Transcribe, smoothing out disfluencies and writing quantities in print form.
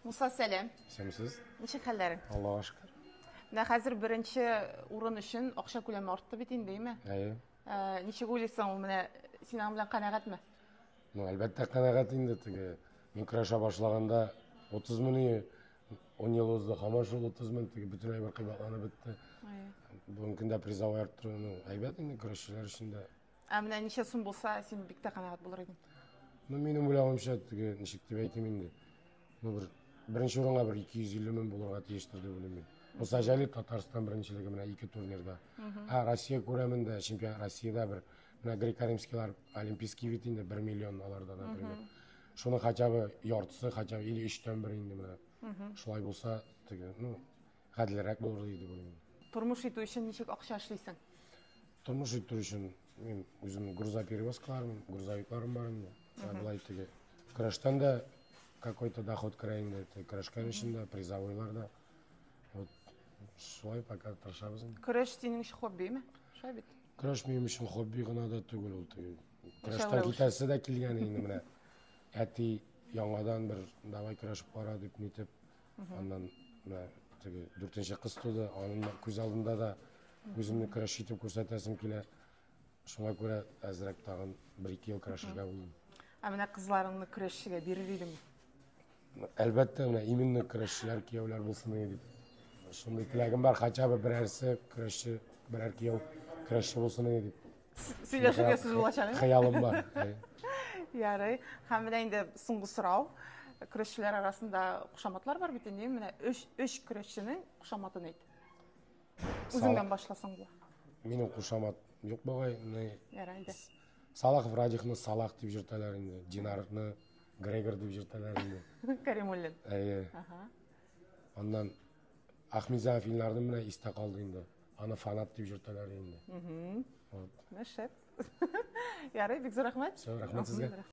Муса, сәлам. Исәнмесез. Ничек хәлләрең? Аллага шөкер. Менә хәзер беренче урын өчен акча күләме артты бит инде, әйме? Әйе. Ничек уйлыйсың, ул менә син аның белән канәгатьме? Ну, әлбәттә, канәгать инде теге. Мин көрәшә башлаганда 30 мең 10 ел узды, һаман шул 30 мең, теге бөтен әйбер кыйбатланып бетте. Бүгенге көндә призовой арттыру, ну, әйбәт инде көрәшчеләр өчен дә. Ә менә ничә сум булса, син бик тә канәгать булыр идең? Ну, минем уйлавымча, теге ничек дип әйтим инде. Ну, бер беренче урынга бер 250 мең булырга тиештер дип уйлыйм мин. Муса Җәлил Татарстан беренчелеге менә ике турнирда. Ә Россия күләмендә чемпион Россиядә бер менә греко-римскийлар олимпийский бит инде 1 миллион аларда, например. Шуның хотя бы яртысы, хотя бы или өчтән бер инде менә. Шулай булса, теге, ну, гаделрәк булыр иде дип уйлыйм. Тормыш итү өчен ничек акча эшлисең? Тормыш итү өчен мин үземнең грузоперевозкаларым, грузовикларым бар инде. Ә болай теге көрәштән дә какой-то доход керә инде, теге көрәшкән өчен дә, призовойлар да. Вот шулай пока тырышабыз инде. Көрәш синең өчен хоббиме? Шулай бит? Көрәш минем өчен хобби гына да түгел ул теге. Көрәштән китәсе дә килгән инде менә. Әти яңадан бер давай көрәшеп кара дип нитеп, аннан менә теге дүртенче кыз туды, аның күз алдында да үземне көрәшче итеп күрсәтәсем килә. Шуңа күрә әзрәк тагын бер-ике ел көрәшергә булдым. Ә менә кызларыңны көрәшчегә бирер идеңме? Әлбәттә, менә именно көрәшчеләр кияүләр булсын иде дип. Шундый теләгем бар, хотя бы берәрсе көрәшче, берәр кияү көрәшче булсын иде дип. Сөйләшергә сүз булачак. Хыялым бар. Ярый. Һәм менә инде соңгы сорау. Көрәшчеләр арасында кушаматлар бар бит инде. Менә өч көрәшченең кушаматын әйт. Үзеңнән башласаң була. Минем кушамат юк бугай. Ярый инде. Салахов Радихны Салах дип йөртәләр инде. Динарны Грегор дип йөртәләр инде. Каримуллин. Әйе. Аннан Ахмедзянов Илнарны менә истә калды инде. Аны фанат дип йөртәләр инде. Вот. Шәп. Ярый, бик зур рәхмәт. Все, рәхмәт сезгә.